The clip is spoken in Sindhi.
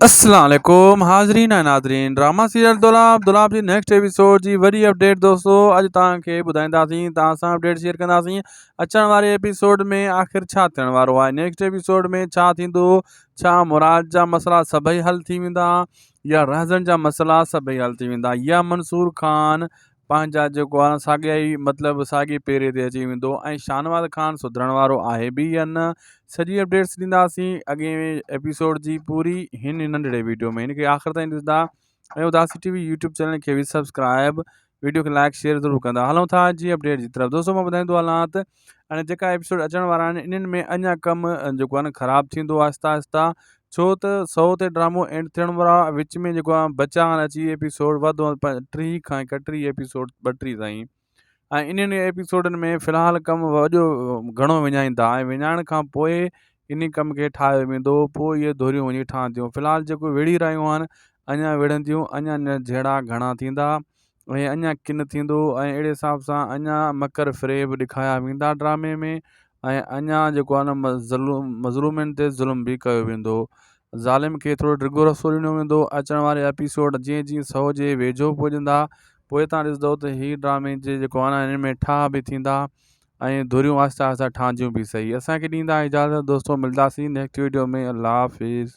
السلام عليڪم حاضرين ۽ ناظرين ڊراما سيريل دولاب دولاب جي نيڪسٽ ايپيسوڊ جي وڏي اپڊيٽ دوستو اڄ توهان کي ٻڌائينداسين توهان سان اپڊيٽ شيئر ڪنداسين اچڻ واري ايپيسوڊ ۾ آخر ڇا ٿيڻ وارو آهي نيڪسٽ ايپيسوڊ ۾ ڇا ٿيندو ڇا مراد جا مسئلا سڀئي حل ٿي ويندا يا رهزن جا مسئلا سڀئي حل ٿي ويندا يا منصور خان پنهنجا جيڪو آهي ساڳيا ئي مطلب ساڳي پيري تي اچي ويندو ۽ شاهنواز خان سڌرڻ وارو آهي به يا نه سڄي اپڊيٽس ڏينداسين اڳئين ايپيسوڊ جي پوري هن ننڍڙي ويڊيو ۾ هن کي آخر تائين ڏسندا ۽ Udasi T V YouTube channel کي به سبسڪرائب ويڊيو کي لائڪ شيئر ضرور ڪندا هلون ٿا جي اپڊيٽ جي طرف دوستو مان ٻڌائيندو هلان ته هاڻي جيڪا ايپيسوڊ اچڻ وارا آهن انهن ۾ اڃا ڪم جيڪو آهي نه خراب ٿيندو آهستي آهستي ڇو ته سو تي ڊرامو اينڊ ٿيڻ وارو آهي وچ ۾ جيڪو آهي بچا آهن اچي ايپيسوڊ وڌ وڌ 30 کان 31 ايپيسوڊ 32 تائين ۽ انهن ايپيسوڊن ۾ في الحال ڪم وڏو گهڻو وڃائيندا ۽ وڃائڻ کان پوء انهي ڪم کي ٺاهيو ويندو پوء اهي ڌريون وڃي ٺهنديون في الحال جيڪو وڙهي رهيون آهن اڃا وڙهنديون اڃا جهيڙا گهڻا ٿيندا ۽ اڃا ڪن ٿيندو ۽ اهڙي حساب سان اڃا مڪر فريب ڏکايا ويندا ڊرامي ۾ ۽ اڃا جيڪو آهي نه مظلوم مظلومن تي ظلم به ڪيو ويندو ظالم کي ٿورو ڊگهو رستو ڏنو ويندو اچڻ واري ايپيسوڊ جيئن جيئن سو جي ويجهو پڄندا پوء تان ڏسندو ته هي ڊرامي جي جيڪو آهي نه هن ۾ ٺاهه به ٿيندا ۽ ڌريون آهستي آهستي ٺاهنديون به سهي اسانکي ڏيندا اجازت دوستو ملداسين نيڪسٽ ويڊيو ۾ الله حافظ.